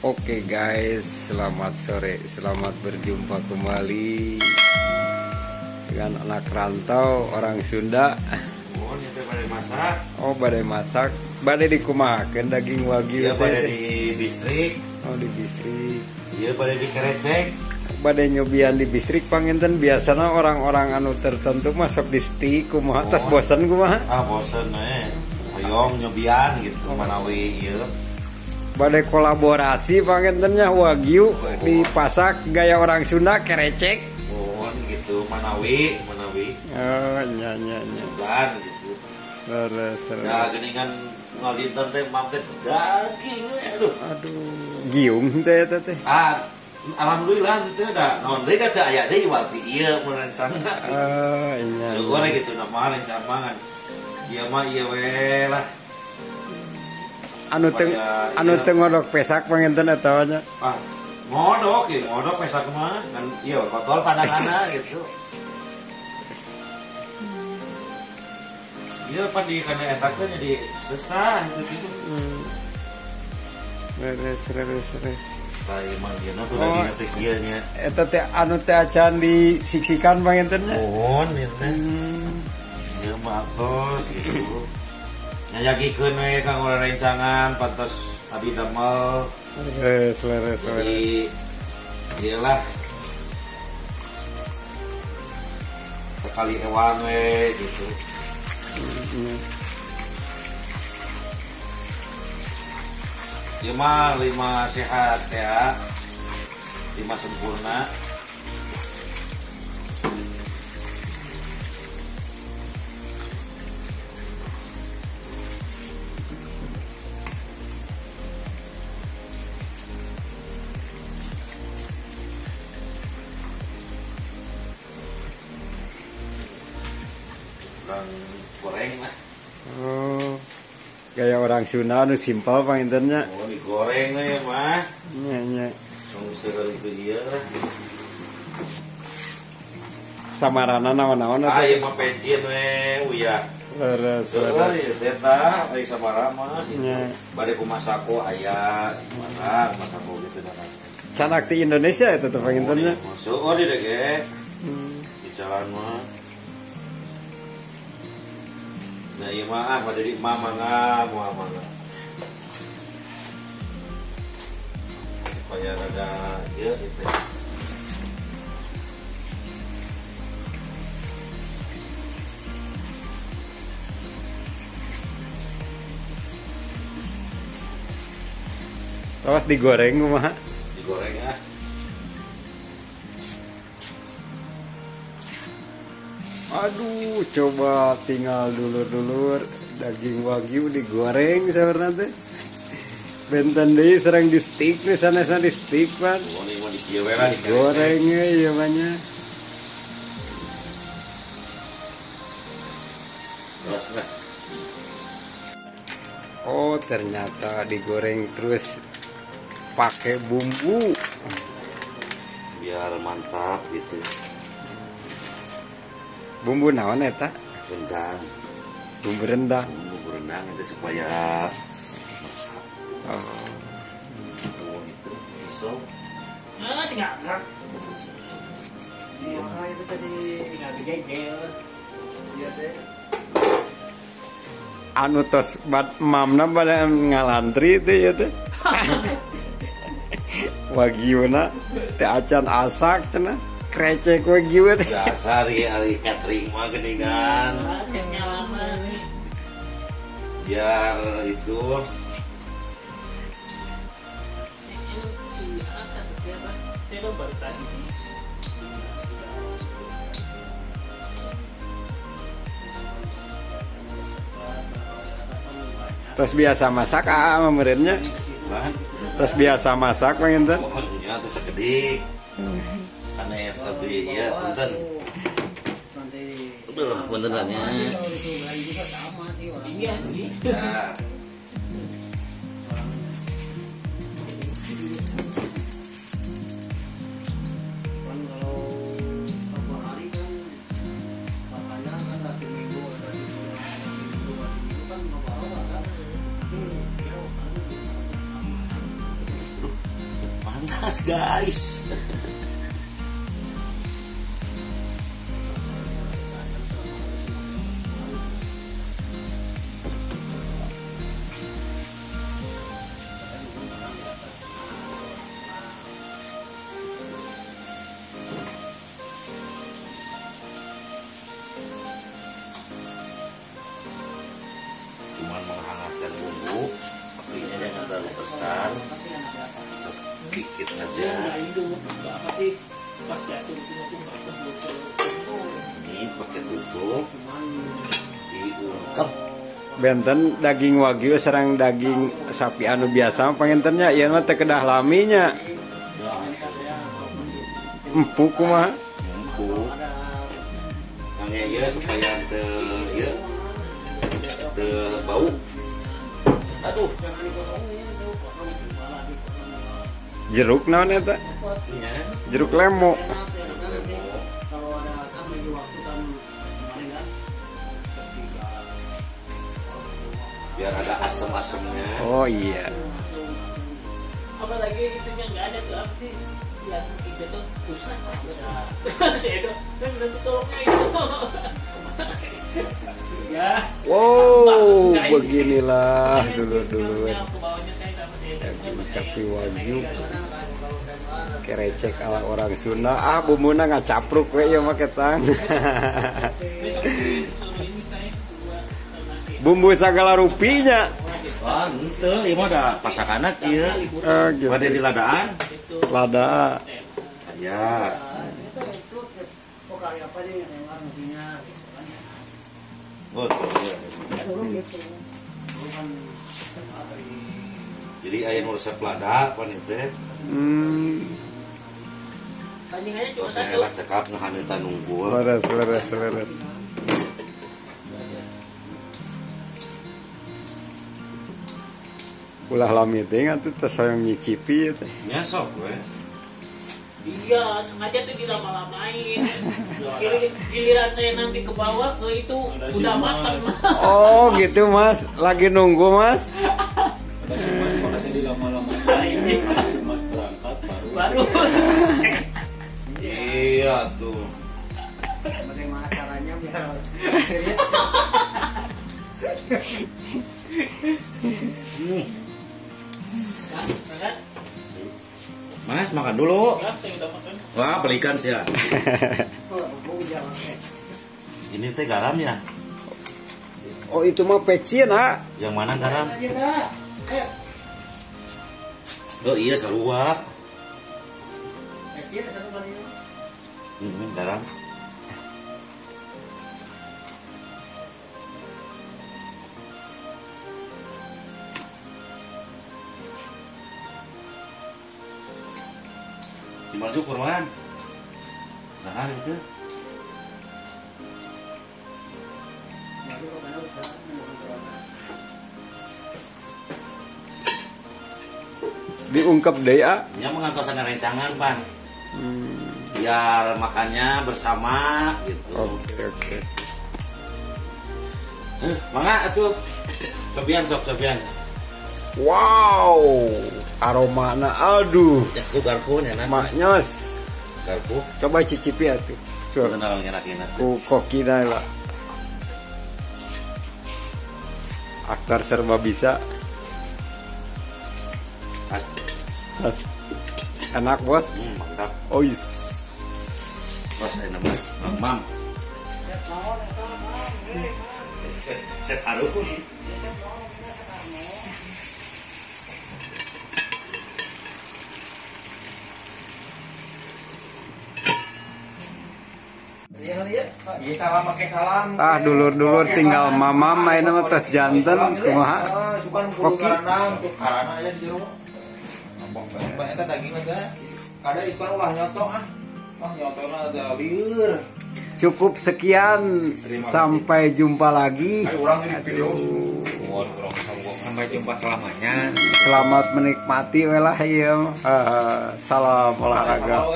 Oke guys, selamat sore, selamat berjumpa kembali dengan anak rantau orang Sunda. Oh, ini badai masak. Oh, badai masak. Badai dikumahakeun daging wagyu. Iya, badai di bistrik. Oh, di bistrik. Iya, badai di kerecek. Badai nyobian di bistrik panginten biasana orang-orang anu tertentu masuk di stik kumaha, tas bosen kumaha? Ah, bosen hoyong nyobian gitu manawi ieu. Badai kolaborasi pangintennya wagyu dipasak gaya orang Sunda kerecek. Oh, gitu manawi, manawi. Oh, nya nya nya. Sugan gitu. Leres, leres. Ya geuningan ngalinten teh mam teh daging we aduh. Aduh, giung teh eta teh. Ah, alhamdulillah teu da naon deui da teu aya deui waktu ieu mun rencana. Oh, iya. Syukur gitu nama rencana mangan. Ieu mah ieu we lah. Anu teu anu teu ngodok pesak panginten eta nya. Ah, ngodok ya, ngodok pesak mah kan ieu kotor pandanganna gitu. Ieu pan di kana eta teh jadi sesah gitu. Beres beres beres. Tah ieu mah ieu tuh dagingna teh kieu nya. Eta teh anu teh acan disiksikan panginten nya. Mohon ieu teh. Ieu mah atos gitu. Nyayagikeun we kang urang rencangan pantos abdi damel. Leres leres leres. Jadi ieu lah. Sekali ewang we gitu. Ieu mah 5 sehat ya. 5 sempurna. Orang goreng lah. Oh, gaya orang Sunda nu simpel pangintennya. Oh, digoreng we mah. Nya nya. Tong seueur itu ieu lah. Samarana naon-naon atuh? Ah, ieu mah pecin we uyah. Leres leres. Ieu teh tah ari samara mah. Nya. Bade kumasako aya, mana masako gitu dah. Canak di Indonesia eta teh pangintennya. Seueur di ge. Di jalan mah. Nah, iya mah, pada di mah mangga, moal mangga. Supaya rada ieu gitu. Terus digoreng kumaha? Digoreng ah. Aduh, coba tinggal dulur-dulur daging wagyu digoreng sebenarnya teh. Benten deui sareng di stick nih sanesna di stick pan. Oh, ini mah di kieu we lah digoreng ieu mah nya. Terus lah. Oh, ternyata digoreng terus pakai bumbu biar mantap gitu. Bumbu naon eta? Rendang. Bumbu rendang. Bumbu rendang itu supaya meresap. Oh. Oh, itu pisau. Nah, tinggal. Iya, itu tadi tinggal dijejel. Iya teh. Anu tos bat mamna pada ngalantri teh ya teh. Wagyuna teh acan asak cenah. Krecek wagyu teh. Dasar ya ari catering mah geuningan. Biar itu terus biasa masak ah memerintahnya. Terus biasa masak panginten. Oh, nya teh sakedik. Sanes abdi ieu punten. Aduh, punten nya. Iya sih. Ya. Kan kalau hari kan makanya kan satu minggu atau dua minggu kan bawa kan. Tapi ya Panas guys. Cuman menghangatkan bumbu, apinya jangan terlalu besar, sedikit aja. Ini pakai tutup, diungkep. Benten daging wagyu sareng daging sapi anu biasa pangintennya ieu mah teu kedah laminya. Empuk kumaha? Empuk. Kang ieu supaya teu ieu teu bau. Aduh. Jeruk naon eta? Jeruk lemo. Biar ada asem-asemnya. Oh iya. Apalagi itunya nggak ada tuh apa sih? Yang hijau tuh pusat. Si Edo kan nanti tolongnya itu. Ya. Wow, beginilah dulu-dulu. Daging sapi wagyu. Kerecek ala orang Sunda. Ah, bumbuna ngacapruk we ieu mah ketang. Bumbu sagala rupinya. Wah, henteu ieu mah da pasakana kieu. Gitu. Bade di ladaan. Lada. Ya. Oh, jadi aya nu resep lada pan ieu teh. Bandingannya cuma satu. Saya cekap ngahaneutan nungkul. Leres, leres, leres. Ulah lami teh atuh teh sayang nyicipi teh. Nya sok we. Iya, sengaja tuh dilama-lamain. Giliran saya nanti ke bawah ke itu udah matang. Oh, gitu Mas. Lagi nunggu Mas. Ada si Mas makanya dilama-lamain. Si Mas berangkat baru selesai. Iya tuh. Bagaimana caranya biar Mas makan dulu. Wah, belikan sih ya. Ini teh garam ya? Oh, itu mah pecin, ha? Yang mana garam? Oh iya, sarua. Garam. Gimana tuh kurban? Nah itu. Diungkep deh ya. Ya mengantosan rencangan pan. Biar makannya bersama gitu. Oke oke. Mangga atuh. Cobian sok cobian. Wow, aromana aduh. Ya, ku garpu nya Maknyos. Garpu. Coba cicipi atuh. Coba. Ku kokina lah. Aktor serba bisa. Mas. Enak, Bos. Mantap. Ois. Bos enak Mam. Set aruh. Salam pakai salam. Ah, dulur-dulur tinggal mamam main mah tos janten kumaha. Koki. Karana aya di jero. Ban eta daging aja. Kada ikan ulah nyoto ah. Wah nyotona ada lieur. Cukup sekian, sampai jumpa lagi. Sampai jumpa selamanya. Selamat menikmati welah ieu. Salam olahraga.